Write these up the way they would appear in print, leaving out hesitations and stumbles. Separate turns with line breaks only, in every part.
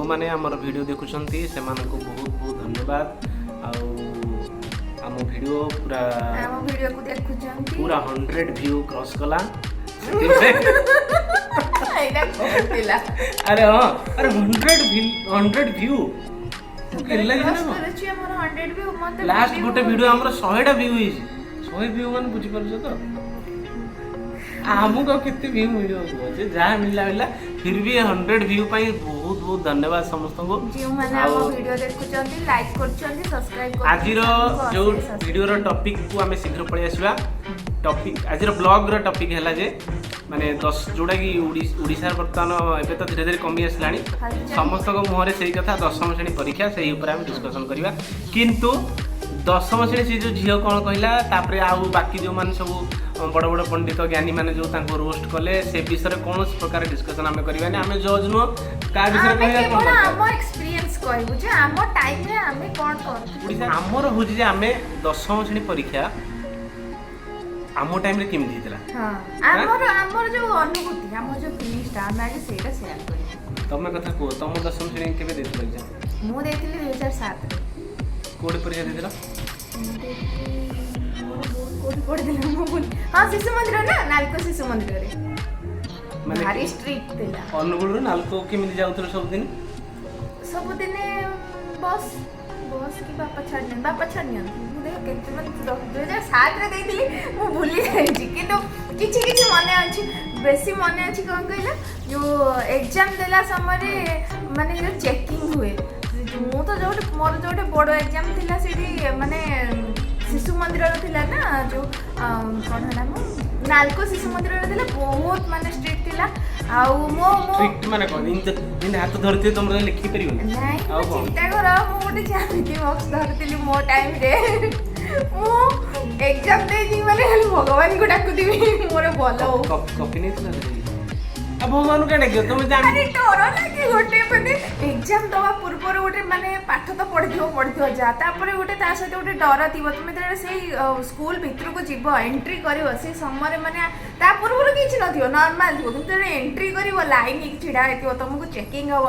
ଯେଉଁମାନେ ଆମର ଭିଡ଼ିଓ ଦେଖୁଛନ୍ତି, ସେମାନଙ୍କୁ ବହୁତ ବହୁତ ଧନ୍ୟବାଦ। ଆଉ ଆମ ଭିଡ଼ିଓ ପୁରା
ଆମ ଭିଡ଼ିଓକୁ ଦେଖୁଛନ୍ତି।
ପୁରା 100 ଭ୍ୟୁ କ୍ରସ୍ କଲା, ସେଥିପାଇଁ
ଏଇଟା କହୁଥିଲା।
ଆରେ ହଁ, ଆରେ 100, 100 ଭ୍ୟୁ।
କ୍ରସ୍ କରୁଛି ଆମର 100 ଭ୍ୟୁ ମତେ।
ଲାଷ୍ଟ ଗୋଟେ ଭିଡ଼ିଓ ଆମର 100ଟା ଭ୍ୟୁ ହେଇଛି। 100 ଭ୍ୟୁ ମାନେ ବୁଝିପାରୁଛ ତ? ଆମକୁ ଆଉ କେତେ ଭ୍ୟୁ ମିଳିବ କୁହ? ଯେ ଯାହା ମିଳିଲା ମିଳିଲା, ଫିର୍ ବି 100 ଭ୍ୟୁ ପାଇଁ ବହୁତ ବହୁତ ଧନ୍ୟବାଦ ସମସ୍ତଙ୍କୁ।
ଯେଉଁମାନେ ଆମ
ଆଉ
ଭିଡ଼ିଓ ଦେଖୁଛନ୍ତି, ଲାଇକ୍ କରୁଛନ୍ତି, ସବସ୍କ୍ରାଇବ୍ କରୁଛନ୍ତି,
ଆଜିର
ସେମାନଙ୍କୁ
ଯୋଉ
ଅଶେଷ ଅଶେଷ।
ଭିଡ଼ିଓର ଟପିକକୁ ଆମେ ଶୀଘ୍ର ପଳେଇ ଆସିବା। ଟପିକ୍, ଆଜିର ବ୍ଲଗ୍ର ଟପିକ୍ ହେଲା ଯେ ମାନେ ଯୋଉଟାକି ଓଡ଼ିଶାର ବର୍ତ୍ତମାନ ଏବେ ତ ଧୀରେ ଧୀରେ କମି ଆସିଲାଣି,
ହଲଚଲ।
ସମସ୍ତଙ୍କ ମୁହଁରେ ସେଇ କଥା, ଦଶମ ଶ୍ରେଣୀ ପରୀକ୍ଷା। ସେଇ ଉପରେ ଆମେ ଡିସ୍କସନ୍ କରିବା। କିନ୍ତୁ ଦଶମ ଶ୍ରେଣୀ ସେ ଯୋଉ ଝିଅ କ'ଣ କହିଲା, ତାପରେ ଆଉ ବାକି ଯେଉଁମାନେ ସବୁ ବଡ଼ ବଡ଼ ପଣ୍ଡିତ ଜ୍ଞାନୀମାନେ ଯୋଉ ତାଙ୍କୁ ରୋଷ୍ଟ କଲେ, ସେ ବିଷୟରେ କୌଣସି ପ୍ରକାର ଡିସ୍କସନ୍ ଆମେ କରିବାନି। ଆମେ ଜଜ୍ ନୁହଁ, କାହା ବିଷୟରେ
ଆମେ
କହିବା କ'ଣ
କେବଳ
ଦରକାର?
ଆମ ଏକ୍ସପିରିଏନ୍ସ କହିବୁ ଯେ ଆମ ଟାଇମରେ ଆମେ କ'ଣ କରୁଥିଲୁ।
ଓଡ଼ିଶା ଆମର ହେଉଛି ଯେ ଆମେ ଦଶମ ଶ୍ରେଣୀ ପରୀକ୍ଷା ଆମ ଟାଇମରେ କେମିତି ହେଇଥିଲା।
ହଁ, ଆମର ଯୋଉ ଅନୁଭୂତି, ଆମର ଯୋଉ ଫିଲିଙ୍ଗସଟା, ଆମେ ଆଜି ସେଇଟା ସେୟାର କରିବୁ।
ତମେ କଥା କୁହ, ତମ ଦଶମ ଶ୍ରେଣୀ କେବେ ଦେଇଥିଲ ଏକ୍ଜାମ?
ମୁଁ ଦେଇଥିଲି 2007ରେ।
କୋଉଠି ପରୀକ୍ଷା ଦେଇଥିଲ?
ମୁଁ ଦେଇଥିଲି, ମୋର ବହୁତ କୋଉଠି ପଡ଼ିଥିଲା ମୁଁ ଭୁଲି, ହଁ, ଶିଶୁ ମନ୍ଦିର ନା, ନାଲକୋ ଶିଶୁ ମନ୍ଦିରରେ।
ମାନେ
ଭାରି ଷ୍ଟ୍ରିକ୍ଟ ଥିଲା।
ଅନୁଗୁଳରୁ ନାଲକୋ କେମିତି ଯାଉଥିଲ ସବୁଦିନ?
ସବୁଦିନେ ବସ୍ କି ବାପା ଛାଡ଼ି ନିଅନ୍ତି, ବାପା ଛାଡ଼ି ନିଅନ୍ତି। ମୁଁ ଦେଖ କେତେ ମାନେ 2007ରେ ଦେଇଥିଲି, ମୁଁ ଭୁଲି ଯାଇଛି, କିନ୍ତୁ କିଛି କିଛି ମନେ ଅଛି। ବେଶୀ ମନେ ଅଛି କ'ଣ କହିଲ, ଯୋଉ ଏକ୍ଜାମ୍ ଦେଲା ସମୟରେ ମାନେ ଯୋଉ ଚେକିଂ ହୁଏ। ମୁଁ ତ ଯୋଉଠି ମୋର ଯୋଉଠି ବଡ଼ ଏକ୍ଜାମ୍ ଥିଲା, ସେଇଠି ମାନେ ଶିଶୁ ମନ୍ଦିରର ଥିଲା ନା, ଯୋଉ କ'ଣ ହେଲା, ମୁଁ ନାଲକୋ ଶିଶୁ ମନ୍ଦିରରେ ଥିଲା, ବହୁତ ମାନେ ଷ୍ଟ୍ରିକ୍ଟ ଥିଲା। ଆଉ ମୋ ମୋ
ଷ୍ଟ୍ରିକ୍ଟ ମାନେ କ'ଣ? ଏମିତି ଏମିତି ହାତ ଧରିଥିବେ, ତମର ଲେଖି ପାରିବନି?
ନାଇଁ।
ଆଉ କ'ଣ?
ଚିନ୍ତା କର, ମୁଁ ଗୋଟେ ଜ୍ୟାମିତି ବକ୍ସ ଧରିଥିଲି ମୋ ଟାଇମରେ। ମୁଁ ଏକ୍ଜାମ ଦେଇଛି ମାନେ ଖାଲି ଭଗବାନଙ୍କୁ ଡାକୁଥିବି ମୋର ଭଲ ହଉ।
କପି ନେଇଥିଲ ସେଠି? ଆଉ ଭଗବାନଙ୍କୁ କାଇଁ ଡାକିବ ତମେ ଜାଣି?
ଆରେ ଡର ଲାଗେ ଗୋଟେ, ମାନେ ଏକ୍ଜାମ ଦବା ପୂର୍ବରୁ ଗୋଟେ ମାନେ ପାଠ ତ ପଢିଥିବ ପଢିଥିବ ଯାହା, ତାପରେ ଗୋଟେ ତା ସହିତ ଗୋଟେ ଡର ଥିବ। ତୁମେ ଯେତେବେଳେ ସେଇ ସ୍କୁଲ ଭିତରକୁ ଯିବ, ଏଣ୍ଟ୍ରି କରିବ, ସେଇ ସମୟରେ ମାନେ ତା ପୂର୍ବରୁ କିଛି ନଥିବ, ନର୍ମାଲ ଥିବ, କିନ୍ତୁ ଯେତେବେଳେ ଏଣ୍ଟ୍ରି କରିବ, ଲାଇନ୍ ହେଇକି ଛିଡ଼ା ହେଇଥିବ, ତମକୁ ଚେକିଂ ହବ।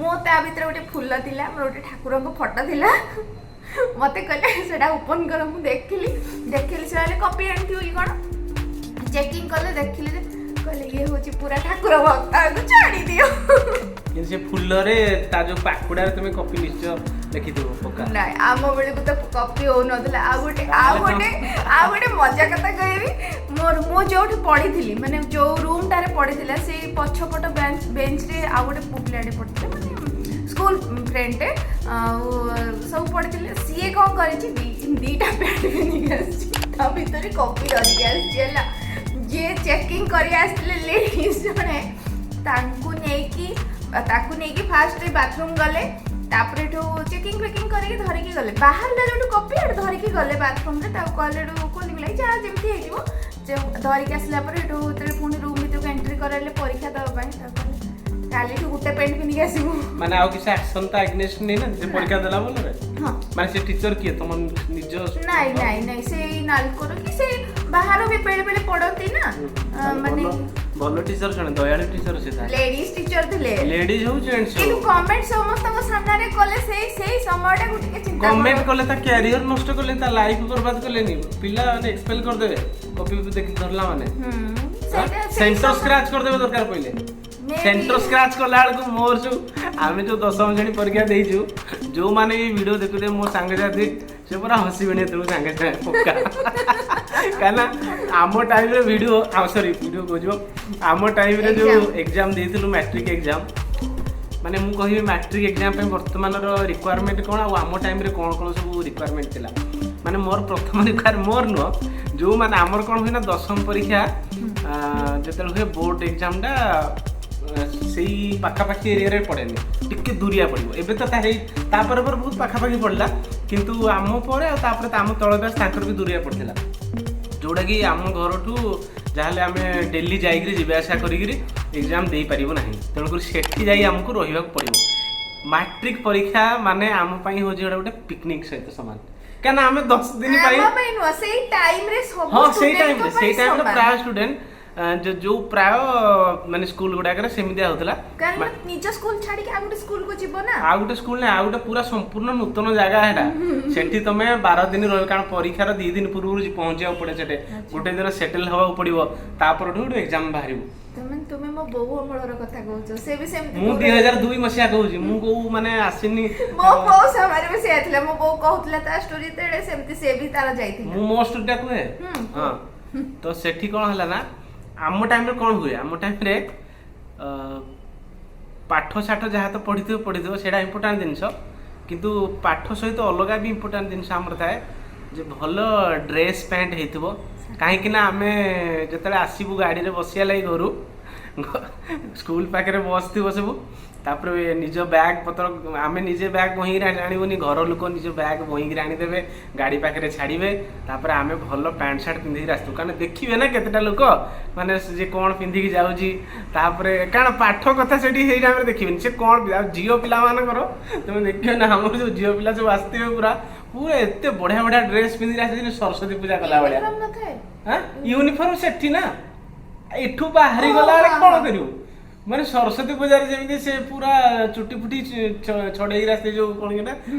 ମୋ ତା ଭିତରେ ଗୋଟେ ଫୁଲ ଥିଲା, ମୋର ଗୋଟେ ଠାକୁରଙ୍କ ଫଟୋ ଥିଲା। ମତେ କହିଲେ ସେଟା ଓପନ୍ କର। ମୁଁ ଦେଖିଲି ଦେଖିଲି, ସେ କହିଲେ କପି ଆଣିଥିବ କି କ'ଣ। ଚେକିଂ କଲେ, ଦେଖିଲେ ଯେ କହିଲେ ଇଏ ହଉଛି ପୁରା ଠାକୁର ଭକ୍ତ, ଆକୁ ଛାଡ଼ି ଦିଅ।
କିନ୍ତୁ ସେ ଫୁଲରେ ତା ଯୋଉ ପାଖୁଡାରେ ତମେ କପି ନିଶ୍ଚୟ ଲେଖିଥିବ ପକ୍କା।
ନାଇଁ, ଆମ ବେଳକୁ ତ କପି ହଉନଥିଲା। ଆଉ ଗୋଟେ ମଜା କଥା କହିବି। ମୁଁ ଯୋଉଠି ପଢିଥିଲି, ମାନେ ଯୋଉ ରୁମଟାରେ ପଢିଥିଲା, ସେଇ ପଛପଟ ବେଞ୍ଚରେ ଆଉ ଗୋଟେ ପୁଅ ପିଲାଟେ ପଢିଥିଲେ, ମାନେ ସ୍କୁଲ ଫ୍ରେଣ୍ଡଟେ, ଆଉ ସବୁ ପଢିଥିଲେ। ସିଏ କ'ଣ କରିଛି, ଦିଟା ପ୍ୟାଣ୍ଟ ପିନ୍ଧିକି ଆସିଛି, ତା ଭିତରେ କପି ଧରିକି ଆସିଛି। ହେଲା, ଯିଏ ଚେକିଂ କରି ଆସିଥିଲେ ଲେଡ଼ିଜ୍ ଜଣେ, ତାକୁ ନେଇକି ଫାଷ୍ଟ ବାଥରୁମ୍ ଗଲେ। ତାପରେ ଏଠୁ ଚେକିଂ ଫେକିଂ କରିକି ଧରିକି ଗଲେ। ବାହାରିଲା ଯୋଉଠୁ କପି, ଏଠୁ ଧରିକି ଗଲେ ବାଥରୁମ୍ରେ। ତାକୁ କହିଲେ, ଏଠୁ ଖୋଲିକି ଲାଗି ଯାହା ଯେମିତି ହେଇଥିବ। ଧରିକି ଆସିଲା ପରେ ଏଠୁ ଯେତେବେଳେ ପୁଣି ରୁମ୍ ଭିତରକୁ ଏଣ୍ଟ୍ରି କରାଇଲେ ପରୀକ୍ଷା ଦେବା ପାଇଁ, ତାକୁ କହିଲେ କାଲିଠୁ ଗୋଟେ ପ୍ୟାଣ୍ଟ ପିନ୍ଧିକି ଆସିବୁ।
ମାନେ ଆଉ କିଛି ଆକ୍ସନ ତା ଏଗନେଷ୍ଟ ନେଇନାହାନ୍ତି? ସେ ପରୀକ୍ଷା ଦେଲା ଭଲରେ?
ହଁ।
ମାନେ ସେ ଟିଚର କିଏ, ତମ ନିଜ?
ନାଇଁ ନାଇଁ ନାଇଁ, ସେଇ ନାଲକୋର କି ସେଇ ବାହାରୁ ବି ବେଳେ ବେଳେ ପଡ଼ନ୍ତି ନା, ମାନେ
ଭଲ ଭଲ ଟିଚର ଜଣେ, ଦୟାଳୁ ଟିଚର ସେ ତାହେଲେ।
ଲେଡ଼ିଜ୍ ଟିଚର ଥିଲେ।
ଲେଡିଜ ହଉ, ଜେଣ୍ଟସ
କିନ୍ତୁ
ହଉ।
କମେଣ୍ଟ ସମସ୍ତଙ୍କ ସାମ୍ନାରେ କଲେ, ସେଇ ସମୟଟାକୁ ଟିକେ ଚିନ୍ତା
କମେଣ୍ଟ
କର।
କଲେ ତା କ୍ୟାରିୟର ନଷ୍ଟ କଲେ, ତା ଲାଇଫ ବର୍ବାଦ କଲେନି। ପିଲା ମାନେ ଏକ୍ସପେଲ କରିଦେବେ କପି ଦେଖି ଧରିଲା ମାନେ।
ସେଇଟା ସେଇ
ସେଣ୍ଟର ସ୍କ୍ରାଚ କରିଦେବେ ଦରକାର ପଇଲେ।
Maybe.
Centre scratch କଲା ବେଳକୁ ମୋର ଯୋଉ ଆମେ ଯୋଉ ଦଶମ ଶ୍ରେଣୀ ପରୀକ୍ଷା ଦେଇଛୁ, ଯୋଉମାନେ ବି ଭିଡ଼ିଓ ଦେଖୁଥିବେ, ମୋ ସାଙ୍ଗସାଥି, ସେ ପୁରା ହସିବେଣି ଏତେବେଳକୁ ସାଙ୍ଗେ ସାଙ୍ଗେ ପକ୍କା। କାହିଁକିନା ଆମ ଟାଇମରେ ଭିଡ଼ିଓ, ସରି, ଭିଡ଼ିଓ କହୁଯିବ, ଆମ ଟାଇମରେ ଯୋଉ
Exam.
Exam ଦେଇଥିଲୁ, ମ୍ୟାଟ୍ରିକ ଏକ୍ଜାମ, ମାନେ ମୁଁ କହିବି ମ୍ୟାଟ୍ରିକ ଏକ୍ଜାମ ପାଇଁ ବର୍ତ୍ତମାନର ରିକ୍ୱାରମେଣ୍ଟ କ'ଣ ଆଉ ଆମ ଟାଇମରେ କ'ଣ କ'ଣ ସବୁ ରିକ୍ୱାରମେଣ୍ଟ ଥିଲା। ମାନେ ମୋର ପ୍ରଥମ ରିକ୍ୱାର, ମୋର ନୁହଁ, ଯେଉଁମାନେ ଆମର କ'ଣ ହୁଏ ନା, ଦଶମ ପରୀକ୍ଷା ଯେତେବେଳେ ହୁଏ, ବୋର୍ଡ଼ ଏକ୍ଜାମଟା ସେଇ ପାଖାପାଖି ଏରିଆରେ ପଡ଼େନି, ଟିକେ ଦୂରିଆ ପଡ଼ିବ। ଏବେ ତ ତା ହେଇ ତାପରେ ପରେ ବହୁତ ପାଖାପାଖି ପଡ଼ିଲା, କିନ୍ତୁ ଆମ ପରେ ଆଉ ତାପରେ ଆମ ତଳ ବ୍ୟାଚ୍ ତାଙ୍କର ବି ଦୂରିଆ ପଡ଼ିଥିଲା, ଯେଉଁଟାକି ଆମ ଘରଠୁ ଯାହାହେଲେ ଆମେ ଡେଲି ଯାଇକିରି ଯିବା ଆସିବା କରିକିରି ଏକ୍ଜାମ୍ ଦେଇପାରିବୁ ନାହିଁ। ତେଣୁକରି ସେଠି ଯାଇ ଆମକୁ ରହିବାକୁ ପଡ଼ିବ। ମାଟ୍ରିକ ପରୀକ୍ଷା ମାନେ ଆମ ପାଇଁ ହେଉଛି ଏଇଟା ଗୋଟେ ପିକନିକ୍ ସହିତ ସମାନ, କାହିଁକିନା ଆମେ 10 ଦିନ ପାଇଁ
ଆମ ପାଇଁ ନୁହଁ, ସେଇ ଟାଇମରେ ସବୁ
ହଁ, ସେଇ
student ଙ୍କ
ଟାଇମରେ, ସେଇ
ପାଇଁ
ଟାଇମରେ
ସମାନ।
ପ୍ରାୟ ଷ୍ଟୁଡେଣ୍ଟ ଯୋଉ ପ୍ରାୟ ମାନେ ସ୍କୁଲ ଗୁଡାକରେ ସେମିତିଆ ହଉଥିଲା।
କାରଣ ନିଜ ସ୍କୁଲ ଛାଡିକି ଆଉ ଗୋଟେ ସ୍କୁଲକୁ ଯିବ ନା।
ଆଉ ଗୋଟେ ସ୍କୁଲ ନାଇଁ, ଆଉ ଗୋଟେ ପୁରା ସମ୍ପୂର୍ଣ୍ଣ ନୂତନ ଜାଗା ସେଟା। ସେଠି ତମେ 12 ଦିନ ରହିବ, କାରଣ ପରୀକ୍ଷାର 2 ଦିନ ପୂର୍ବରୁ ପହଞ୍ଚିବାକୁ ପଡେ ସେଠି। ଗୋଟେ ଦିନ ସେଟେଲ ହବାକୁ ପଡିବ, ତାପରଠୁ ଗୋଟେ ଏକ୍ଜାମ ବାହାରିବ।
ତମେ ତୁମେ ମୋ ବୋଉ ଅମଳର କଥା କହୁଛ, ସେ ବି ସେମିତି
ମୁଁ 2002 ମସିହା କହୁଛି, ମୁଁ କୋଉ ମାନେ ଆସିନି।
ମୋ ବୋଉ ସମୟରେ ବି ସେଇଆ ଥିଲା। ମୋ ବୋଉ କହୁଥିଲା ତା ଷ୍ଟୋରି ଯେତେବେଳେ, ସେମିତି ସେ ବି ତାର ଯାଇଥିଲା।
ମୁଁ ମୋ ଷ୍ଟୋରିଟା କୁହେ।
ହୁଁ।
ହଁ, ତ ସେଠି କ'ଣ ହେଲା ନା, ଆମ ଟାଇମରେ କ'ଣ ହୁଏ, ଆମ ଟାଇମରେ ପାଠ ସାଠ ଯାହା ତ ପଢିଥିବ ପଢିଥିବ, ସେଇଟା ଇମ୍ପୋର୍ଟାଣ୍ଟ ଜିନିଷ। କିନ୍ତୁ ପାଠ ସହିତ ଅଲଗା ବି ଇମ୍ପୋର୍ଟାଣ୍ଟ ଜିନିଷ ଆମର ଥାଏ ଯେ ଭଲ ଡ୍ରେସ୍ ପ୍ୟାଣ୍ଟ ହେଇଥିବ। କାହିଁକି ନା ଆମେ ଯେତେବେଳେ ଆସିବୁ ଗାଡ଼ିରେ ବସିବା ଲାଗି ଘରୁ, ସ୍କୁଲ ପାଖରେ ବସ୍ ଥିବ ସବୁ। ତାପରେ ନିଜ ବ୍ୟାଗ୍ ପତ୍ର ଆମେ ନିଜେ ବ୍ୟାଗ୍ ବୋହିକିରି ଆଣିବୁନି, ଘର ଲୋକ ନିଜ ବ୍ୟାଗ୍ ବୋହିକିରି ଆଣିଦେବେ, ଗାଡ଼ି ପାଖରେ ଛାଡ଼ିବେ। ତାପରେ ଆମେ ଭଲ ପ୍ୟାଣ୍ଟ ସାର୍ଟ ପିନ୍ଧିକିରି ଆସିଥିବୁ, କାରଣ ଦେଖିବେ ନା କେତେଟା ଲୋକ ମାନେ ସେ ଯେ କ'ଣ ପିନ୍ଧିକି ଯାଉଛି। ତାପରେ କାରଣ ପାଠ କଥା ସେଠି ସେଇ ଟାଇମ୍ରେ ଦେଖିବେନି ସେ କ'ଣ। ଆଉ ଝିଅ ପିଲାମାନଙ୍କର ତମେ ଦେଖିବ ନା, ଆମର ଯୋଉ ଝିଅ ପିଲା ସବୁ ଆସିଥିବେ, ପୁରା ପୁରା ଏତେ ବଢ଼ିଆ ବଢ଼ିଆ ଡ୍ରେସ୍ ପିନ୍ଧିକି ଆସିଥିବେ, ସରସ୍ୱତୀ ପୂଜା କଲା ଭଳିଆ।
ୟୁନିଫର୍ମ ନଥାଏ?
ୟୁନିଫର୍ମ ସେଠି ନା, ଏଠୁ ବାହାରି ଗଲା ବେଳେ କ'ଣ କରିବୁ? ମାନେ ସରସ୍ୱତୀ ପୂଜାରେ ଯେମିତି ସେ ପୁରା ଚୁଟି ଫୁଟି ଛଡେଇକି ଆସିଥିବେ, ଯୋଉ କ'ଣ କି ନା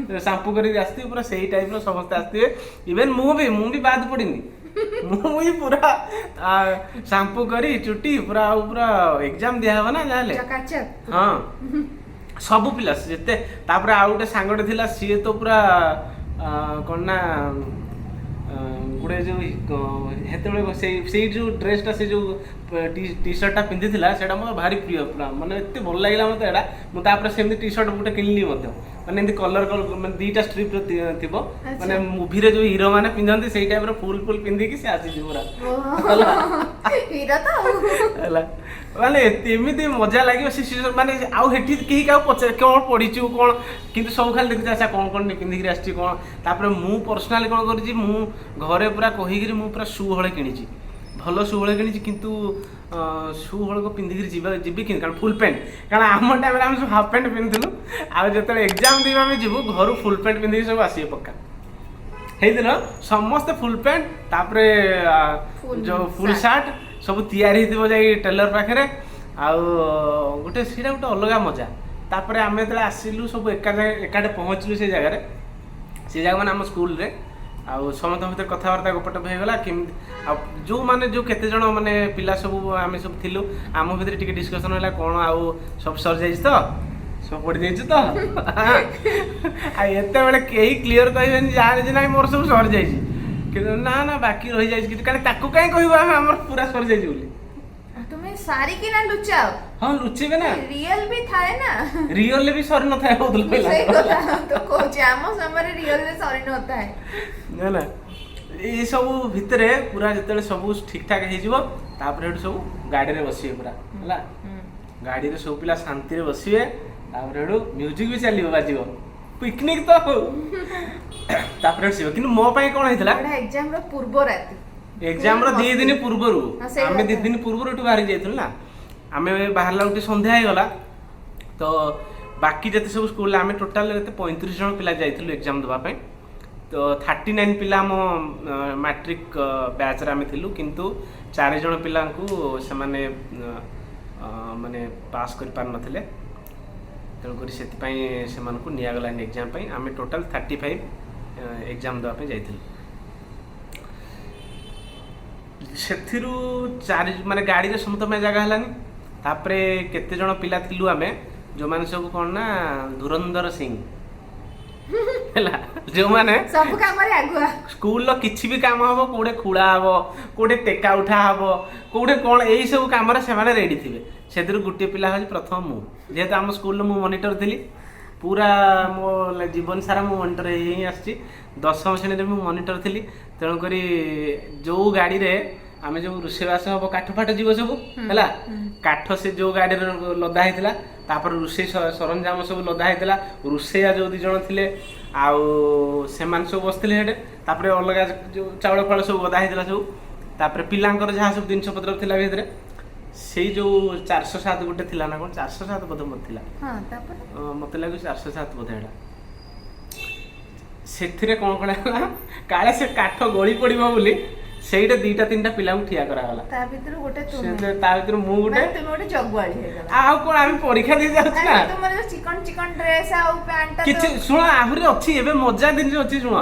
ସାମ୍ପୁ କରିକି ଆସିଥିବେ, ପୁରା ସେଇ ଟାଇପ୍ର ସମସ୍ତେ ଆସିଥିବେ। ଇଭେନ୍ ମୁଁ ବି ବାଦ ପଡ଼ିନି। ମୁଁ ବି ପୁରା ସାମ୍ପୁ କରି ଚୁଟି ପୁରା, ଆଉ ପୁରା ଏକ୍ଜାମ ଦିଆହବ ନା ଯାହାହେଲେ।
ଚକାଚକ।
ହଁ, ସବୁ ପିଲା ଯେତେ। ତାପରେ ଆଉ ଗୋଟେ ସାଙ୍ଗଟେ ଥିଲା, ସିଏ ତ ପୁରା କ'ଣ ନା ଗୋଟେ ଯୋଉ ସେତେବେଳେ ସେଇ ସେଇ ଯୋଉ ଡ୍ରେସଟା, ସେ ଯୋଉ ଟି ସାର୍ଟଟା ପିନ୍ଧିଥିଲା, ସେଇଟା ମୋର ଭାରି ପ୍ରିୟ ପୁରା। ମାନେ ଏତେ ଭଲ ଲାଗିଲା ମୋତେ ଏଇଟା। ମୁଁ ତାପରେ ସେମିତି ଟି ସାର୍ଟ ଗୋଟେ କିଣିଲି ମଧ୍ୟ। ମାନେ ଏମିତି କଲର କଲର, ମାନେ ଦିଟା ଷ୍ଟ୍ରିପ୍ର ଥିବ। ମାନେ ମୁଭିରେ ଯୋଉ ହିରୋ ମାନେ ପିନ୍ଧନ୍ତି, ସେଇ ଟାଇପ୍ର ଫୁଲ ଫୁଲ ପିନ୍ଧିକି ସେ ଆସିଛି ପୁରା।
ହିରୋ ତ ଆଉ।
ହେଲା, ମାନେ ଏମିତି ମଜା ଲାଗିବ ସେ ମାନେ ଆଉ ସେଠି କେହି କାହାକୁ ପଚାରେ କ'ଣ ପଢିଛୁ କ'ଣ, କିନ୍ତୁ ସବୁ ଖାଲି ଦେଖୁଛି, ଆଚ୍ଛା କ'ଣ କ'ଣ ପିନ୍ଧିକିରି ଆସିଛି କ'ଣ। ତାପରେ ମୁଁ ପର୍ସନାଲି କ'ଣ କରିଛି, ମୁଁ ଘରେ ପୁରା କହିକିରି ମୁଁ ପୁରା ସୁ ହଳେ କିଣିଛି, ଭଲ ସୁ ହଳେ କିଣିଛି। କିନ୍ତୁ ସୁ ହଳକ ପିନ୍ଧିକିରି ଯିବା ଯିବି କେମିତି? କାରଣ ଫୁଲ୍ ପ୍ୟାଣ୍ଟ, କାରଣ ଆମ ଟାଇମ୍ରେ ଆମେ ସବୁ ହାଫ୍ ପ୍ୟାଣ୍ଟ ପିନ୍ଧୁଥିଲୁ। ଆଉ ଯେତେବେଳେ ଏକ୍ଜାମ୍ ଦେବା ଆମେ ଯିବୁ, ଘରୁ ଫୁଲ୍ ପ୍ୟାଣ୍ଟ ପିନ୍ଧିକି ସବୁ ଆସିବେ ପକ୍କା। ସେଇଦିନ ସମସ୍ତେ ଫୁଲ୍ ପ୍ୟାଣ୍ଟ, ତାପରେ
Full
ଯୋଉ ଫୁଲ୍
shirt।
Shirt ସବୁ ତିଆରି ହେଇଥିବ ଯାଇ ଟେଲର ପାଖରେ। ଆଉ ଗୋଟେ ସେଇଟା ଗୋଟେ ଅଲଗା ମଜା। ତାପରେ ଆମେ ଯେତେବେଳେ ଆସିଲୁ, ସବୁ ଏକା ଜାଗା ଏକାଠି ପହଞ୍ଚିଲୁ ସେ ଜାଗାରେ, ସେ ଜାଗା ମାନେ ଆମ ସ୍କୁଲରେ। ଆଉ ସମସ୍ତଙ୍କ ଭିତରେ କଥାବାର୍ତ୍ତା ଗପଟପ ହେଇଗଲା କେମିତି। ଆଉ ଯେଉଁମାନେ ଯେଉଁ କେତେ ଜଣ ମାନେ ପିଲା ସବୁ ଆମେ ସବୁ ଥିଲୁ, ଆମ ଭିତରେ ଟିକେ ଡିସ୍କସନ୍ ହେଲା, କ'ଣ ଆଉ ସବୁ ସରିଯାଇଛି ତ, ସବୁ ପଡ଼ିଯାଇଛି ତ? ଆଉ ଏତେବେଳେ କେହି କ୍ଲିଅର କହିବେନି ଯାହା ଯେ ନାଇଁ ମୋର ସବୁ ସରିଯାଇଛି, କିନ୍ତୁ ନା ନା ବାକି ରହିଯାଇଛି କିଛି। କାରଣ ତାକୁ କାହିଁ କହିବୁ ଆମେ ଆମର ପୁରା ସରିଯାଇଛି ବୋଲି?
ଆଉ ତୁମେ ସାରିକି ନା ଲୁଚାଅ।
ହଁ, ଲୁଚେଇବେ ନା।
ରିଅଲ ବି ଥାଏ ନା।
ରିଅଲରେ ବି ସରି ନଥାଏ କହୁଥିଲ
ମୁଁ ସେଇ
ପିଲା।
କଥା ତ କହୁଛି, ଆମ ସମୟରେ ରିଅଲରେ ସରି ନଥାଏ।
ହେଲା, ଏଇ ସବୁ ଭିତରେ ପୁରା ଯେତେବେଳେ ସବୁ ଠିକ ଠାକ ହେଇଯିବ, ତାପରେ ସେଠୁ ସବୁ ଗାଡ଼ିରେ ବସିବେ ପୁରା। ହେଲା, ଗାଡ଼ିରେ ସବୁ ପିଲା ଶାନ୍ତିରେ ବସିବେ। ତାପରେ ସେଠୁ ମ୍ୟୁଜିକ ବି ଚାଲିବ, ବାଜିବ, ପିକନିକ ତ ହଉ। ତାପରେ ସେଠୁ ଯିବ। କିନ୍ତୁ ମୋ ପାଇଁ କ'ଣ ହେଇଥିଲା?
ଏଇଟା ଏକ୍ଜାମ ର ପୂର୍ବ ରାତି।
ଏକ୍ଜାମ ର 2 ଦିନ ପୂର୍ବରୁ।
ହଁ, ସେଇ
ଆମେ 2
କଥା।
ଦିନ ପୂର୍ବରୁ ଏଠୁ ବାହାରି ଯାଇଥିଲୁ ନା। ଆମେ ବାହାରିଲା ଗୋଟେ ସନ୍ଧ୍ୟା ହେଇଗଲା। ତ ବାକି ଯେତେ ସବୁ ସ୍କୁଲରେ, ଆମେ ଟୋଟାଲ କେତେ 35 ଜଣ ପିଲା ଯାଇଥିଲୁ ଏକ୍ଜାମ ଦେବା ପାଇଁ। ତ 39 ପିଲା ଆମ ମାଟ୍ରିକ ବ୍ୟାଚ୍ରେ ଆମେ ଥିଲୁ। କିନ୍ତୁ ଚାରି ଜଣ ପିଲାଙ୍କୁ ସେମାନେ ଅ, ଅ, ମାନେ ପାସ୍ କରିପାରିନଥିଲେ। ତେଣୁକରି ସେଥିପାଇଁ ସେମାନଙ୍କୁ ନିଆଗଲାନି ଏକ୍ଜାମ ପାଇଁ। ଆମେ ଟୋଟାଲ 35 ଏକ୍ଜାମ ଦେବା ପାଇଁ ଯାଇଥିଲୁ। ସେଥିରୁ ଚାରି ମାନେ ଗାଡ଼ିରେ ସମସ୍ତଙ୍କ ପାଇଁ ଜାଗା ହେଲାନି। ତାପରେ କେତେ ଜଣ ପିଲା ଥିଲୁ ଆମେ, ଯେଉଁମାନେ ସବୁ କ'ଣ ନା ଧୁରନ୍ଧର ସିଂ ହେଲା, ଯେଉଁମାନେ
ସବୁ କାମରେ ଆଗୁଆ।
ସ୍କୁଲର କିଛି ବି କାମ ହବ, କୋଉଠି ଖୁଳା ହବ, କୋଉଠି ଟେକା ଉଠା ହବ, କୋଉଠି କ'ଣ, ଏଇ ସବୁ କାମରେ ସେମାନେ ରେଡ଼ି ଥିବେ। ସେଥିରୁ ଗୋଟିଏ ପିଲା ହେଉଛି ପ୍ରଥମ ମୁଁ। ଯେହେତୁ ଆମ ସ୍କୁଲରେ ମୁଁ ମନିଟର ଥିଲି, ପୁରା ମୋ ଜୀବନ ସାରା ମୁଁ ମନିଟର ହେଇ ହିଁ ଆସିଛି। ଦଶମ ଶ୍ରେଣୀରେ ମୁଁ ମନିଟର ଥିଲି। ତେଣୁକରି ଯୋଉ ଗାଡ଼ିରେ ଆମେ ଯୋଉ ରୋଷେଇବାସ ହବ, କାଠ ଫାଠ ଯିବ ସବୁ, ହେଲା, କାଠ ସେ ଯୋଉ ଗାଡ଼ିରେ ଲଦା ହେଇଥିଲା, ତାପରେ ରୋଷେଇ ସରଞ୍ଜାମ ସବୁ ଲଦା ହେଇଥିଲା। ରୋଷେଇଆ ଯୋଉ ଦି ଜଣ ଥିଲେ, ଆଉ ସେମାନେ ସବୁ ବସିଥିଲେ ସେଠି। ତାପରେ ଅଲଗା ଯୋଉ ଚାଉଳ ଫାଉଳ ସବୁ ଗଦା ହେଇଥିଲା ସବୁ। ତାପରେ ପିଲାଙ୍କର ଯାହା ସବୁ ଜିନିଷ ପତ୍ର ଥିଲା ଭିତରେ, ସେଇ ଯୋଉ 407 ଗୋଟେ ଥିଲା ନା କ'ଣ, 407 ବୋଧେ ମୋର ଥିଲା।
ହଁ, ତାପରେ?
ମତେ ଲାଗୁଛି 407 ବୋଧେ ଏଇଟା। ସେଥିରେ କ'ଣ କରା ହେଲା, କାଳେ ସେ କାଠ ଗଳି ପଡ଼ିବ ବୋଲି ସେଇଟା ଦିଟା ତିନିଟା ପିଲାଙ୍କୁ ଠିଆ କରାଗଲା।
ତା ଭିତରୁ ଗୋଟେ ତୁମେ।
ସେ ତା ଭିତରୁ ମୁଁ ଗୋଟେ।
ମାନେ ତୁମେ ଗୋଟେ ଜଗୁଆଳି ହେଇଗଲା।
ଆଉ କଣ, ଆମେ ପରୀକ୍ଷା ଦେଇ ଯାଉଛୁ ନା।
ଆରେ, ତୁମର ଯୋଉ ଚିକଣ ଚିକଣ ଡ୍ରେସ ଆଉ ପ୍ୟାଣ୍ଟ ଟା।
କିଛି ଶୁଣ, ଆହୁରି ଅଛି, ଏବେ ମଜା ଜିନିଷ ଅଛି, ଶୁଣ।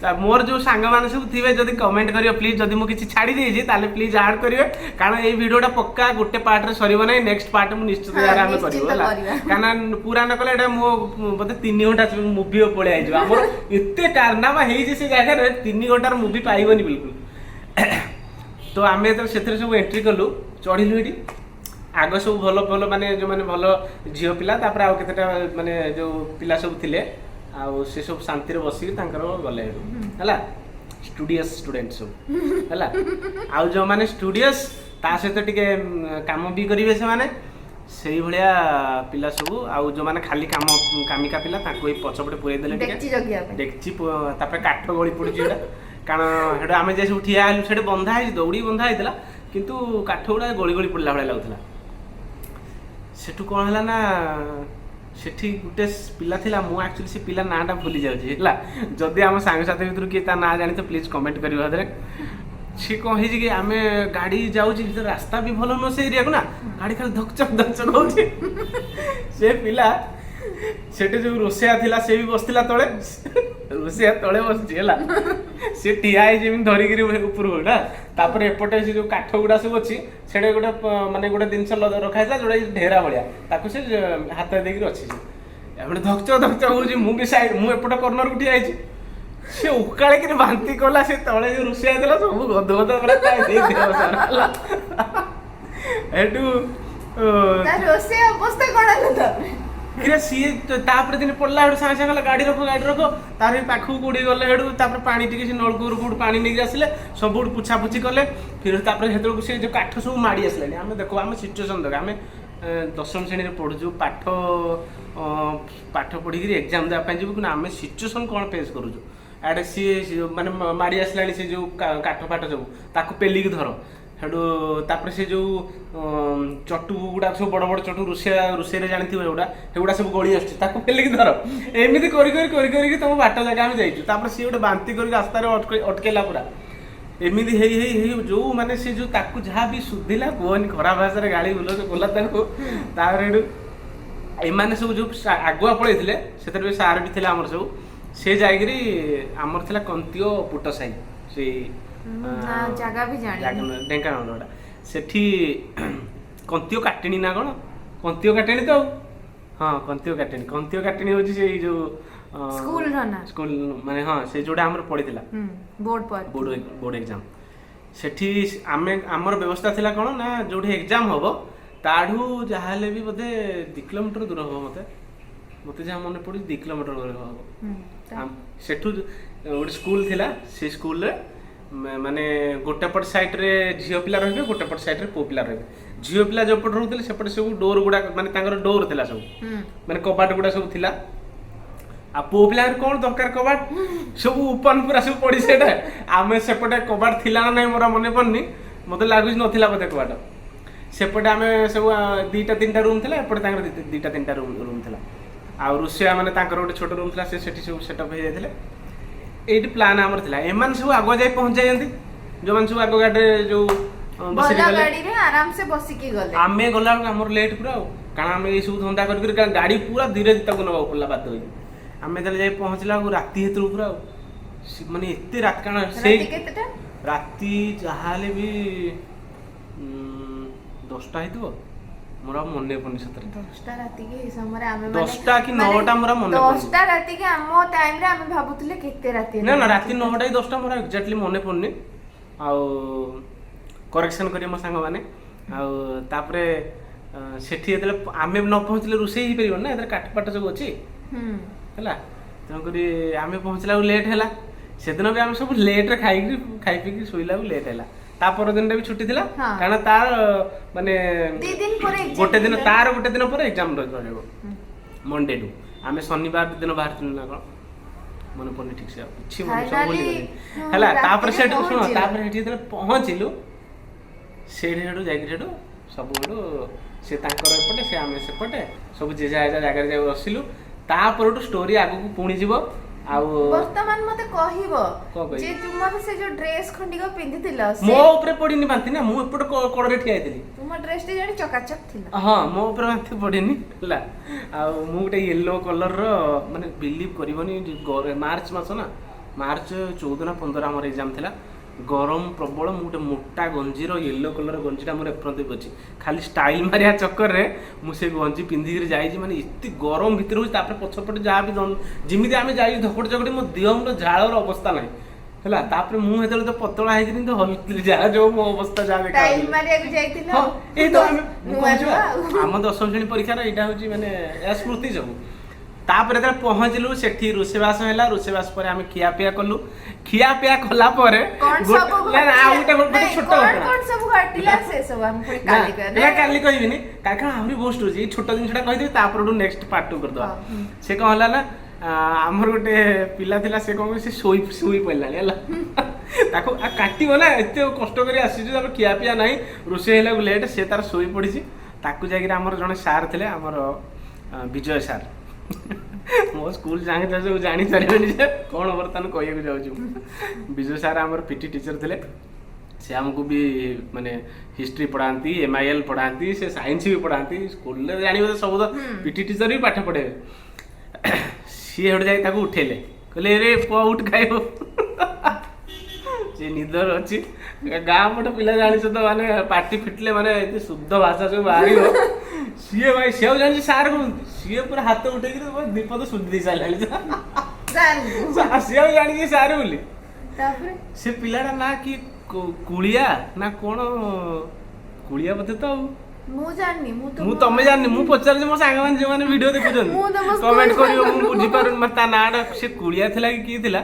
ତା ମୋର ଯୋଉ ସାଙ୍ଗମାନେ ସବୁ ଥିବେ, ଯଦି କମେଣ୍ଟ କରିବ ପ୍ଲିଜ, ଯଦି ମୁଁ କିଛି ଛାଡ଼ି ଦେଇଛି ତାହେଲେ ପ୍ଲିଜ ଆଡ୍ କରିବେ, କାରଣ ଏଇ ଭିଡ଼ିଓଟା ପକ୍କା ଗୋଟେ ପାର୍ଟରେ ସରିବ ନାହିଁ। ନେକ୍ସଟ ପାର୍ଟ ମୁଁ ନିଶ୍ଚିତ ଜାଗାରେ ଆମେ କରିବୁ।
ନିଶ୍ଚିତ
ହେଲା।
କରିବା।
କାରଣ ପୁରା ନ କଲେ ଏଇଟା ମୋ ବୋଧେ 3 ଘଣ୍ଟା ମୁଭି ପଳେଇ ଆଇଯିବ। ଆମର ଏତେ କାରନାମା ହେଇଛି ସେ ଜାଗାରେ, 3 ଘଣ୍ଟାର ମୁଭି ପାଇବନି ବିଲକୁଲ। ତ ଆମେ ଯେତେବେଳେ ସେଥିରେ ସବୁ ଏଣ୍ଟ୍ରି କଲୁ, ଚଢ଼ିଲୁ, ଏଠି ଆଗ ସବୁ ଭଲ ଭଲ ମାନେ ଯୋଉମାନେ ଭଲ ଝିଅ ପିଲା, ତାପରେ ଆଉ କେତେଟା ମାନେ ଯୋଉ ପିଲା ସବୁ ଥିଲେ, ଆଉ ସେ ସବୁ ଶାନ୍ତିରେ ବସିକି ତାଙ୍କର ଗଲେ ହେଠୁ। ହେଲା, ଷ୍ଟୁଡିୟସ୍ ଷ୍ଟୁଡେଣ୍ଟ ସବୁ ହେଲା। ଆଉ ଯୋଉମାନେ ଷ୍ଟୁଡିୟସ୍ ତା ସହିତ ଟିକେ କାମ ବି କରିବେ, ସେମାନେ ସେଇଭଳିଆ ପିଲା ସବୁ। ଆଉ ଯୋଉମାନେ ଖାଲି କାମ କାମିକା ପିଲା, ତାଙ୍କୁ ଏଇ ପଛପଟେ ପୁରେଇ ଦେଲେ ଟିକେ
ଡେକ୍ଚି ଜଗିବା ପାଇଁ।
ଡେକ୍ଚି, ତାପରେ କାଠ ଗଳି ପଡୁଛି ଏଇଟା। କାରଣ ସେଠୁ ଆମେ ଯାଇ ସବୁ ଠିଆ ହେଲୁ, ସେଠି ବନ୍ଧା ହେଇଛି, ଦଉଡ଼ି ବନ୍ଧା ହେଇଥିଲା, କିନ୍ତୁ କାଠ ଗୁଡ଼ା ଗଳି ଗଳି ପଡ଼ିଲା ଭଳିଆ ଲାଗୁଥିଲା। ସେଠୁ କ'ଣ ହେଲା ନା, ସେଠି ଗୋଟେ ପିଲା ଥିଲା, ମୁଁ ଆକ୍ଚୁଆଲି ସେ ପିଲା ନାଁଟା ଭୁଲି ଯାଉଛି। ହେଲା, ଯଦି ଆମ ସାଙ୍ଗସାଥି ଭିତରୁ କିଏ ତା ନାଁ ଜାଣିଛ, ପ୍ଲିଜ୍ କମେଣ୍ଟ କରିବ ସେଥିରେ। ସିଏ କ'ଣ ହେଇଛି କି, ଆମେ ଗାଡ଼ି ଯାଉଛି, ଭିତରେ ରାସ୍ତା ବି ଭଲ ନୁହଁ ସେ ଏରିଆକୁ ନା, ଗାଡ଼ି ଖାଲି ଧକଚକ ଧକଚକ ହଉଛି। ସେ ପିଲା ସେଠି ଯୋଉ ରୋଷେଇଆ ଥିଲା, ସେ ବି ବସିଥିଲା ତଳେ, ରୋଷେଇଆ ତଳେ ବସିଛି। ହେଲା, ସେ ଠିଆ ହେଇଛି ଏମିତି ଧରିକିରି ଉପରକୁ ନା। ତାପରେ ଏପଟେ ସେ ଯୋଉ କାଠ ଗୁଡା ସବୁ ଅଛି, ସେଟା ଗୋଟେ ମାନେ ଗୋଟେ ଜିନିଷ ରଖା ହେଇଥିଲା, ଯୋଉଟା କି ଢେରା ଭଳିଆ, ତାକୁ ସେ ହାତରେ ଦେଇକିରି ଅଛି। ସେ ଏପଟେ ଧକଚକ ଧକଚକ ହଉଛି, ମୁଁ ବି ସାଇଡ୍, ମୁଁ ଏପଟେ କର୍ଣ୍ଣରକୁ ଠିଆ ହେଇଛି। ସେ ଉକାଳିକିରି ବାନ୍ତି କଲା, ସେ ତଳେ ଯୋଉ ରୋଷେଇଆ ଥିଲା, ସବୁ ଗଦ ଗଦ ପୁରା ତା ଦେଇ ଦେହ ସାରା। ହେଲା, ଏଠୁ
ତା ରୋଷେଇ ଅବସ୍ଥା କଣ ହେଲା ତାପରେ?
କିରେ, ସିଏ ତାପରେ ଦିନ ପଡିଲା, ହେଠୁ ସାଙ୍ଗେ ସାଙ୍ଗେ ଗଲା, ଗାଡ଼ି ରଖ, ଗାଡ଼ି ରଖ। ତାର ବି ପାଖକୁ କୋଉଠି ଗଲେ, ହେଠୁ ତାପରେ ପାଣି ଟିକେ ସେ ନଳକୂଅରୁ କୋଉଠୁ ପାଣି ନେଇକି ଆସିଲେ, ସବୁଠୁ ପୋଛାପୋଛି କଲେ। ଫିର ତାପରେ ସେତେବେଳକୁ ସେ ଯୋଉ କାଠ ସବୁ ମାଡ଼ି ଆସିଲାଣି। ଆମେ ଦେଖୁ, ଆମ ସିଚୁଏସନ୍ ଦେଖ, ଆମେ ଦଶମ ଶ୍ରେଣୀରେ ପଢୁଛୁ, ପାଠ ପଢିକିରି ଏକ୍ଜାମ୍ ଦେବା ପାଇଁ ଯିବୁ, କିନ୍ତୁ ଆମେ ସିଚୁଏସନ୍ କ'ଣ ଫେସ୍ କରୁଛୁ। ଆଡ଼େ ସିଏ ସିଏ ମାନେ ମାଡ଼ି ଆସିଲାଣି, ସେ ଯୋଉ କାଠ ଫାଠ ସବୁ, ତାକୁ ପେଲିକି ଧର। ସେଠୁ ତାପରେ ସେ ଯୋଉ ଚଟୁ ଗୁଡାକ ସବୁ, ବଡ଼ ବଡ଼ ଚଟୁ, ରୋଷେଇଆ ରୋଷେଇରେ ଜାଣିଥିବ ଏଗୁଡ଼ା, ସେଗୁଡ଼ା ସବୁ ଗଳି ଆସୁଛି, ତାକୁ ପେଲିକି ଧର। ଏମିତି କରି କରି କରି କରିକି ତମ ବାଟ ଜାଗା ଆମେ ଯାଇଛୁ। ତାପରେ ସିଏ ଗୋଟେ ବାନ୍ତି କରିକି ରାସ୍ତାରେ ଅଟକେଇଲା ପୁରା। ଏମିତି ହେଇ ହେଇ ହେଇ ଯୋଉ ମାନେ ସେ ଯୋଉ ତାକୁ ଯାହା ବି ସୁଧିଲା କୁହନି, ଖରାପ ଭାଷାରେ ଗାଳି ଗୁଲଜ କଲା ତାକୁ। ତାପରେ ହେଠୁ ଏମାନେ ସବୁ ଯୋଉ ଆଗୁଆ ପଳେଇଥିଲେ, ସେଥିରେ ବି ସାର୍ ବି ଥିଲେ ଆମର ସବୁ। ସେ ଯାଇକିରି ଆମର ଥିଲା କନ୍ତିଓ ପୁଟ ସାହି ସେଇ
ନା, ଜାଗା ବି ଜାଣିନି।
ଜାଗା ନୁହେଁ, ଢେଙ୍କାନାଳ ଏଟା। ସେଠି କନ୍ତିଓ କାଟିଣୀ ନା କ'ଣ, କନ୍ତିଓ କାଟିଣୀ ତ ଆଉ, ହଁ, କନ୍ତିଓ କାଟିଣୀ। କନ୍ତିଓ କାଟିଣୀ ହଉଛି ସେଇ ଯୋଉ
ସ୍କୁଲର ନାଁ?
ସ୍କୁଲ ମାନେ ହଁ, ସେ ଯୋଉଟା ଆମର ପଡିଥିଲା।
ବୋର୍ଡ ପରେ।
ବୋର୍ଡ ବୋର୍ଡ ଏକ୍ଜାମ ସେଠି ଆମେ ଆମର ବ୍ୟବସ୍ଥା ଥିଲା କ'ଣ ନା, ଯୋଉଠି ଏକ୍ଜାମ ହବ ତାଠୁ ଯାହାହେଲେ ବି ବୋଧେ 2 କିଲୋମିଟର ଦୂର ହବ। ମତେ ମତେ ଯାହା ମନେ ପଡୁଛି, 2 କିଲୋମିଟର ଦୂର ହବ। ସେଠୁ ଗୋଟେ ସ୍କୁଲ ଥିଲା, ସେ ସ୍କୁଲରେ ମାନେ ଗୋଟେ ପଟ ସାଇଡ୍ରେ ଝିଅ ପିଲା ରହିବେ, ଗୋଟେ ପଟ ସାଇଡ୍ରେ ପୁଅ ପିଲା ରହିବେ। ଝିଅ ପିଲା ଯୋଉ ପଟେ ରହୁଥିଲେ, ସେପଟେ ସବୁ ଡୋର ଗୁଡାକ, ମାନେ ତାଙ୍କର ଡୋର ଥିଲା ସବୁ, ମାନେ କବାଟ ଗୁଡା ସବୁ ଥିଲା। ଆଉ ପୁଅ ପିଲାଙ୍କର କ'ଣ ଦରକାର କବାଟ, ସବୁ ଓପନ ପୁରା ସବୁ ପଡି ସେଇଟା। ଆମେ ସେପଟେ କବାଟ ଥିଲା ନା ନାହିଁ ମୋର ଆଉ ମନେ ପଡୁନି, ମତେ ଲାଗୁଛି ନଥିଲା ବୋଧେ କବାଟ ସେପଟେ। ଆମେ ସବୁ ଦିଟା ତିନିଟା ରୁମ୍ ଥିଲା ଏପଟେ, ତାଙ୍କର ଦିଟା ତିନିଟା ରୁମ୍ ରୁମ୍ ଥିଲା। ଆଉ ରୋଷେଇଆ ମାନେ ତାଙ୍କର ଗୋଟେ ଛୋଟ ରୁମ୍ ଥିଲା, ସେ ସେଠି ସବୁ ସେଟଅପ୍ ହେଇଯାଇଥିଲେ। ଏଇଠି ପ୍ଲାନ୍ ଆମର ଥିଲା। ଏମାନେ ସବୁ ଆଗୁଆ ଯାଇ ପହଞ୍ଚାଇଛନ୍ତି, ଯୋଉମାନେ ସବୁ ଆଗ ଗାଡ଼ିରେ ଯୋଉ ବସିକି
ଭଲ
ଗଲେ।
ଗାଡିରେ ଆରାମସେ ବସିକି ଗଲେ।
ଆମେ ଗଲାବେଳକୁ ଆମର ଲେଟ୍ ପୁରା। ଆଉ କାରଣ ଆମେ ଏଇ ସବୁ ଧନ୍ଦା କରି କରି, କାରଣ ଗାଡ଼ି ପୁରା ଧୀରେ ତାକୁ ନେବାକୁ ପଡ଼ିଲା ବାଧ୍ୟ ହେଇକି। ଆମେ ଯେତେବେଳେ ଯାଇ ପହଞ୍ଚିଲା ବେଳକୁ ରାତି ହେତେବେଳକୁ ପୁରା, ଆଉ ମାନେ ଏତେ ରାତି, କାରଣ ସେଇ
ରାତି କେତେଟା?
ରାତି ଯାହାହେଲେ ବି 10ଟା ହେଇଥିବ, ମୋର ଆଉ ମନେ ପଡୁନି ସତରେ।
10ଟା ରାତିକି ଏଇ ସମୟରେ ଆମେ
10ଟା କି 9ଟା ମୋର ଆଉ ମନେ ପଡୁନି।
10ଟା ରାତିକି ଆମ ଟାଇମରେ ଆମେ ଭାବୁଥିଲେ କେତେ ରାତି
ନା ନା,
ହେଲାଣି।
ରାତି 9ଟା କି 10ଟା, ମୋର ଏକ୍ଜାକ୍ଟଲି ମନେ ପଡୁନି। ଆଉ କରେକ୍ସନ୍ କରିବେ ମୋ ସାଙ୍ଗମାନେ। ଆଉ ତାପରେ ସେଠି ଯେତେବେଳେ ଆମେ ନ ପହଞ୍ଚିଲେ ରୋଷେଇ ହେଇପାରିବନି ନା, ଏଥିରେ କାଠ ପାଠ ସବୁ ଅଛି। ହେଲା, ତେଣୁକରି ଆମେ ପହଞ୍ଚିଲା ବେଳକୁ ଲେଟ୍ ହେଲା। ସେଦିନ ବି ଆମେ ସବୁ ଲେଟ୍ରେ ଖାଇକି, ଖାଇ ପିଇକି ଶୋଇଲା ବେଳକୁ ଲେଟ୍ ହେଲା। ତା ପର ଦିନଟା ବି ଛୁଟି ଥିଲା। କାରଣ ତାର ମାନେ
2 ଦିନ ପରେ exam
ଗୋଟେ ଦିନ
ଥିଲା।
ତାର ଗୋଟେ ଦିନ ପରେ ଏକ୍ଜାମ ରହିବ ମଣ୍ଡେଠୁ। ଆମେ ଶନିବାର ଦିନ ବାହାରିଥିଲୁ ନା କ'ଣ, ମନେ ପଡୁନି ଠିକ ସେ, ଆଉ କିଛି ମନେ ସବୁ
Finally,
ଭୁଲିଗଲି।
ହଁ,
ହେଲା, ତାପରେ
ରାତିରେ
ସେଠୁ ଶୁଣ,
ପହଞ୍ଚିଲ।
ତାପରେ ସେଠି ଯେତେବେଳେ ପହଞ୍ଚିଲୁ, ସେଇଠି ସେଠୁ ଯାଇକି ସେଠୁ ସବୁ ସେଠୁ ସେ ତାଙ୍କର ଏପଟେ, ସେ ଆମେ ସେପଟେ, ସବୁ ଯେଝା ଯେଝା ଜାଗାରେ ଯାଇ ବସିଲୁ। ତାପରଠୁ ଷ୍ଟୋରି ଆଗକୁ ପୁଣି ଯିବ। ଆଉ
ବର୍ତ୍ତମାନ ମତେ କହିବ
କଣ କହିବି?
ଯେ ତୁମର ସେ ଯୋଉ ଡ୍ରେସ ଖଣ୍ଡିକ ପିନ୍ଧିଥିଲ ସେ
ମୋ ଉପରେ ପଡିନି ବାନ୍ତି ନା, ମୁଁ ଏପଟେ କଡ଼ରେ ଠିଆ ହେଇଥିଲି।
ତୁମ ଡ୍ରେସ ଟି ଜାଣି ଚକାଚକ ଥିଲା।
ହଁ, ମୋ ଉପରେ ବାନ୍ତି ପଡିନି ହେଲା। ଆଉ ମୁଁ ଗୋଟେ ୟେଲୋ କଲରର, ମାନେ ବିଲିଭ୍ କରିବନି, ମାର୍ଚ୍ଚ ମାସ ନା, ମାର୍ଚ୍ଚ 14 ନା 15 ଆମର ଏକ୍ଜାମ୍ ଥିଲା, ଗରମ ପ୍ରବଳ। ମୁଁ ଗୋଟେ ମୋଟା ଗଞ୍ଜିର ୟେଲୋ କଲର ଗଞ୍ଜିଟା ମୋର ଏପର୍ଯ୍ୟନ୍ତ ବି ଅଛି। ଖାଲି ଷ୍ଟାଇଲ୍ ମାରିବା ଚକ୍କରରେ ମୁଁ ସେ ଗଞ୍ଜି ପିନ୍ଧିକିରି ଯାଇଛି। ମାନେ ଏତେ ଗରମ ଭିତରେ ହେଉଛି, ତାପରେ ପଛପଟେ ଯାହା ବି ଯେମିତି ଆମେ ଯାଇଛୁ ଧକଡ଼ି ଚକଡ଼ି, ମୋ ଦେହ ମୁଣ୍ଡ ଝାଳର ଅବସ୍ଥା ନାହିଁ ହେଲା। ତାପରେ ମୁଁ ସେତେବେଳେ ତ ପତଳା ହେଇକିରି ତ ହଲୁଥିଲି, ଯାହା ଯୋଉ ମୋ ଅବସ୍ଥା ଯାହା
ଷ୍ଟାଇଲ
ଦେଖାଯାଉଥିଲା।
ମାରିବାକୁ ଯାଇଥିଲ।
ହଁ, ଏଇ ତ ଆମେ ମୁଁ
ନୂଆ
କହୁଛି
ନୂଆ
ବା,
ଆଉ।
ଆମ ଦଶମ ଶ୍ରେଣୀ ପରୀକ୍ଷାର ଏଇଟା ହଉଛି ମାନେ ଏହା ସ୍ମୃତି ସବୁ। ତାପରେ ଯେତେବେଳେ ପହଞ୍ଚିଲୁ ସେଠି ରୋଷେଇବାସ ହେଲା। ରୋଷେଇବାସ ପରେ ଆମେ ଖିଆପିଆ କଲୁ। ଖିଆପିଆ କଲା ପରେ
କଣ ସବୁ
ନା, ନା, ଆଉ ଗୋଟେ ଗୋଟେ
ନାଇଁ,
ଛୋଟ
କଣ
ଘଟଣା।
କଣ ସବୁ ଘଟିଲା ସେ ସବୁ ଆମେ ପୁଣି
ନା,
କାଲି କହିବା।
ଏଇଟା କାଲି କହିବିନି, କାରଣ ଆହୁରି ବହୁତ ଷ୍ଟୋରି। ଏଇ ଛୋଟ ଜିନିଷଟା କହିଦେବି, ତାପରଠୁ ନେକ୍ସଟ ପାର୍ଟ ଟୁ କରିଦେବା।
ହଁ।
ସେ କଣ ହେଲା ନା, ଆମର ଗୋଟେ ପିଲା ଥିଲା, ସେ କଣ କରେ, ସେ ଶୋଇ ଶୋଇ ପଡ଼ିଲାଣି ହେଲା। ତାକୁ ଆଉ କାଟିବ ନା, ଏତେ କଷ୍ଟ କରି ଆସିଛୁ, ତାପରେ ଖିଆପିଆ ନାହିଁ, ରୋଷେଇ ହେଲାକୁ ଲେଟ୍, ସେ ତାର ଶୋଇ ପଡ଼ିଛି। ତାକୁ ଯାଇକିରି ଆମର ଜଣେ ସାର୍ ଥିଲେ, ଆମର ବିଜୟ ସାର୍, ମୋ ସ୍କୁଲ ସାଙ୍ଗ ସବୁ ଜାଣିପାରିବେନି ଯେ କ'ଣ ବର୍ତ୍ତମାନ କହିବାକୁ ଯାଉଛି ମୁଁ। ବିଜୟ ସାର୍ ଆମର ପିଟି ଟିଚର ଥିଲେ। ସେ ଆମକୁ ବି ମାନେ ହିଷ୍ଟ୍ରି ପଢ଼ାନ୍ତି, ଏମ୍ଆଇଏଲ୍ ପଢ଼ାନ୍ତି, ସେ ସାଇନ୍ସ ବି ପଢ଼ାନ୍ତି। ସ୍କୁଲରେ ଜାଣିବ ତ ସବୁ ତ ପିଟି ଟିଚର ବି ପାଠ ପଢ଼େଇବେ। ସିଏ ସେଠୁ ଯାଇ ତାକୁ ଉଠେଇଲେ, କହିଲେ, "ରେ ପୁଅ, ଉଠ, ଖାଇବୁ।" ସେ ନିଦରେ ଅଛି। ଗାଁ ପଟ ପିଲା ଜାଣିଛ ତ, ମାନେ ପାଟି ଫିଟିଲେ ମାନେ ଏତେ ଶୁଦ୍ଧ ଭାଷା ସବୁ ବାହାରିବ। ସିଏ ଭାଇ, ସିଏ ଆଉ ଜାଣିଛି ସାର୍ କୁହନ୍ତି, ସିଏ ପୁରା ହାତ ଉଠେଇକିରି ପୁରା ଦିପଦ ଶୁଦ୍ଧି ଦେଇ ସାରିଲାଣି।
ସାର୍ଙ୍କୁ।
ସିଏ ଆଉ ଜାଣିଛି ସାର୍ ବୋଲି।
ତାପରେ?
ସେ ପିଲାଟା ନା କି କୁଳିଆ ନା କଣ, କୁଳିଆ ବୋଧେ ତ ଆଉ।
ମୁଁ ଜାଣିନି, ମୁଁ ତ
ମୁଁ ତମେ ଜାଣିନି, ମୁଁ ପଚାରୁଛି ମୋ ସାଙ୍ଗମାନେ ଯୋଉମାନେ ଭିଡିଓ ଦେଖୁଛନ୍ତି।
ମୁଁ ତମ ସ୍କୁଲ
କମେଣ୍ଟ କରିବ, ମୁଁ
ସାଙ୍ଗ।
ବୁଝିପାରୁନି ମାନେ ତା ନାଁଟା ସେ କୁଳିଆ ଥିଲା କି କିଏ ଥିଲା।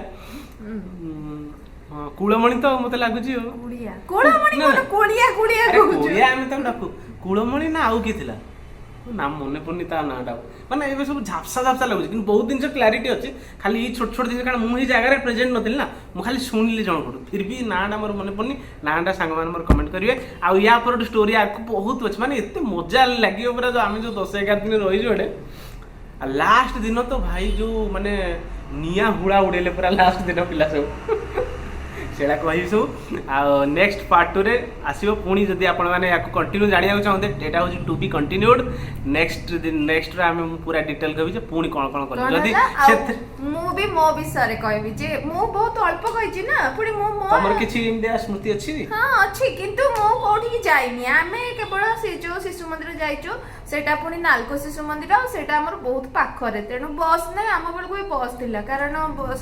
ହଁ, କୁଳମଣି ତ ମତେ ଲାଗୁଛି ଆଉ।
କୁଳିଆ, କୁଳମଣି?
ନା,
କଣ
ନା।
କୁଳିଆ କୁଳିଆ
ଆରେ
କହୁଛୁ?
କୁଳିଆ ଆମେ ତାକୁ ଡାକୁ, କୁଳମଣି ନା ଆଉ କିଏ ଥିଲା, ନା ମନେ ପଡୁନି ତା ନାଁଟା। ମାନେ ଏବେ ସବୁ ଝାପ୍ସା ଝାପ୍ସା ଲାଗୁଛି, କିନ୍ତୁ ବହୁତ ଜିନିଷ କ୍ଲାରିଟି ଅଛି, ଖାଲି ଏଇ ଛୋଟ ଛୋଟ ଜିନିଷ, କାରଣ ମୁଁ ଏଇ ଜାଗାରେ ପ୍ରେଜେଣ୍ଟ ନଥିଲି ନା, ମୁଁ ଖାଲି ଶୁଣିଲି ଜଣଙ୍କଠୁ। ଫିର୍ ବି ନାଁଟା ମୋର ମନେ ପଡୁନି। ନାଁଟା ସାଙ୍ଗମାନେ ମୋର କମେଣ୍ଟ କରିବେ। ଆଉ ୟା ପରେ ଗୋଟେ ଷ୍ଟୋରି ଆଗକୁ ବହୁତ ଅଛି, ମାନେ ଏତେ ମଜା ଲାଗିବ ପୁରା ଯୋଉ ଆମେ ଯୋଉ 10-11 ଦିନ ରହିଛୁ ଏଟେ। ଆଉ ଲାଷ୍ଟ ଦିନ ତ ଭାଇ ଯୋଉ ମାନେ ନିଆଁ ହୁଳା ଉଡେଇଲେ ପୁରା ଲାଷ୍ଟ ଦିନ ପିଲା ସବୁ, ସେଇଟା କହିବି ସବୁ। ଆଉ ନେକ୍ସଟ ପାର୍ଟ ଟୁରେ ଆସିବ ପୁଣି। ଯଦି ଆପଣମାନେ ୟାକୁ କଣ୍ଟିନ୍ୟୁ ଜାଣିବାକୁ ଚାହୁଁଛନ୍ତି, ଏଇଟା ହେଉଛି ଟୁ ବି କଣ୍ଟିନ୍ୟୁଡ୍। ନେକ୍ସଟ ନେକ୍ସଟରେ ଆମେ ମୁଁ ପୁରା ଡିଟେଲ କହିବି ଯେ ପୁଣି କ'ଣ କ'ଣ କଲୁ।
କଣ
ଯଦି
ହେଲା ଆଉ
ସେଥିରେ
ମୁଁ ବି ମୋ ବିଷୟରେ କହିବି ଯେ ମୁଁ ବହୁତ ଅଳ୍ପ କହିଛି ନା, ପୁଣି ମୁଁ ମୋ
ତମର କିଛି ଏମିତିଆ ସ୍ମୃତି ଅଛି?
ହଁ, ଅଛି, କିନ୍ତୁ ମୁଁ କୋଉଠିକି ଯାଇନି। ଆମେ କେବଳ ସେ ଯୋଉ ଶିଶୁ ମନ୍ଦିର ଯାଇଛୁ, ସେଇଟା ପୁଣି ନାଲକୋ ଶିଶୁ ମନ୍ଦିର, ଆଉ ସେଇଟା ଆମର ବହୁତ ପାଖରେ, ତେଣୁ ବସ୍ ନାହିଁ। ଆମ ବେଳକୁ ବି ବସ୍ ଥିଲା, କାରଣ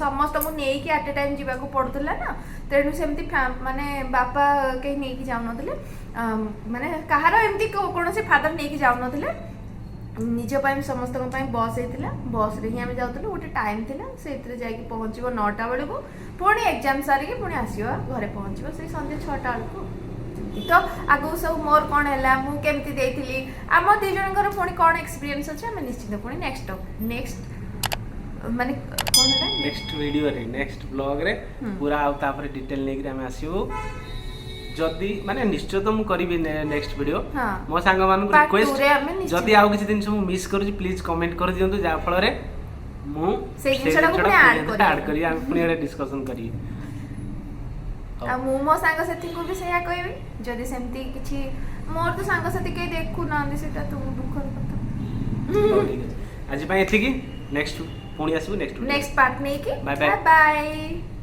ସମସ୍ତଙ୍କୁ ନେଇକି ଆଟ୍ ଏ ଟାଇମ୍ ଯିବାକୁ ପଡୁଥିଲା ନା, ତେଣୁ ସେମିତି ମାନେ ବାପା କେହି ନେଇକି ଯାଉନଥିଲେ, ମାନେ କାହାର ଏମିତି କୌଣସି ଫାଦର ନେଇକି ଯାଉନଥିଲେ। ନିଜ ପାଇଁ ସମସ୍ତଙ୍କ ପାଇଁ ବସ୍ ହେଇଥିଲା, ବସ୍ରେ ହିଁ ଆମେ ଯାଉଥିଲୁ। ଗୋଟେ ଟାଇମ୍ ଥିଲା, ସେଇଥିରେ ଯାଇକି ପହଞ୍ଚିବ 9ଟା ବେଳକୁ, ପୁଣି ଏକ୍ଜାମ୍ ସାରିକି ପୁଣି ଆସିବ, ଘରେ ପହଞ୍ଚିବ ସେଇ ସନ୍ଧ୍ୟା 6ଟା ବେଳକୁ। ସେମିତି ତ ଆଗକୁ ସବୁ ମୋର କ'ଣ ହେଲା, ମୁଁ କେମିତି ଦେଇଥିଲି, ଆମ ଦି ଜଣଙ୍କର ପୁଣି କ'ଣ ଏକ୍ସପିରିଏନ୍ସ ଅଛି, ଆମେ ନିଶ୍ଚିନ୍ତ ପୁଣି ନେକ୍ସଟ ନେକ୍ସଟ ମାନେ କ'ଣ ହେଲା?
ନେକ୍ସଟ ଭିଡ଼ିଓରେ, ନେକ୍ସଟ ବ୍ଲଗରେ ପୁରା ଆଉ ତାପରେ ଡିଟେଲ ନେଇକିରି ଆମେ ଆସିବୁ। ଯଦି ମାନେ ନିଶ୍ଚୟ ତ ମୁଁ କରିବି ନେକ୍ସଟ ଭିଡ଼ିଓ। ମୋ ସାଙ୍ଗମାନଙ୍କୁ
Part two
request,
ରେ ଆମେ ନିଶ୍ଚିତ।
ଯଦି ଆଉ କିଛି ଜିନିଷ ମୁଁ ମିସ୍ କରୁଛି, ପ୍ଲିଜ୍ କମେଣ୍ଟ କରିଦିଅନ୍ତୁ, ଯାହାଫଳରେ ମୁଁ
ସେଇ ଜିନିଷଟାକୁ ପୁଣି add କରିବି।
ଆଡ୍ କରିବି, ଆମେ ପୁଣି ଗୋଟେ ଡିସ୍କସନ୍ କରିବି।
ଆଉ ମୁଁ ମୋ ସାଙ୍ଗସାଥିଙ୍କୁ ବି ସେଇଆ କହିବି, ଯଦି ସେମିତି କିଛି, ମୋର ତ ସାଙ୍ଗସାଥି କେହି ଦେଖୁନାହାନ୍ତି, ସେଇଟା ତ ଦୁଃଖର କଥା।
ହଉ, ଠିକ୍ ଅଛି, ଆଜି ପାଇଁ ଏତିକି। ନେକ୍ସଟ ପୁଣି ଆସିବୁ ନେକ୍ସଟ
ନେକ୍ସଟ ପାର୍ଟ ନେଇକି।
Bye bye.
Bye.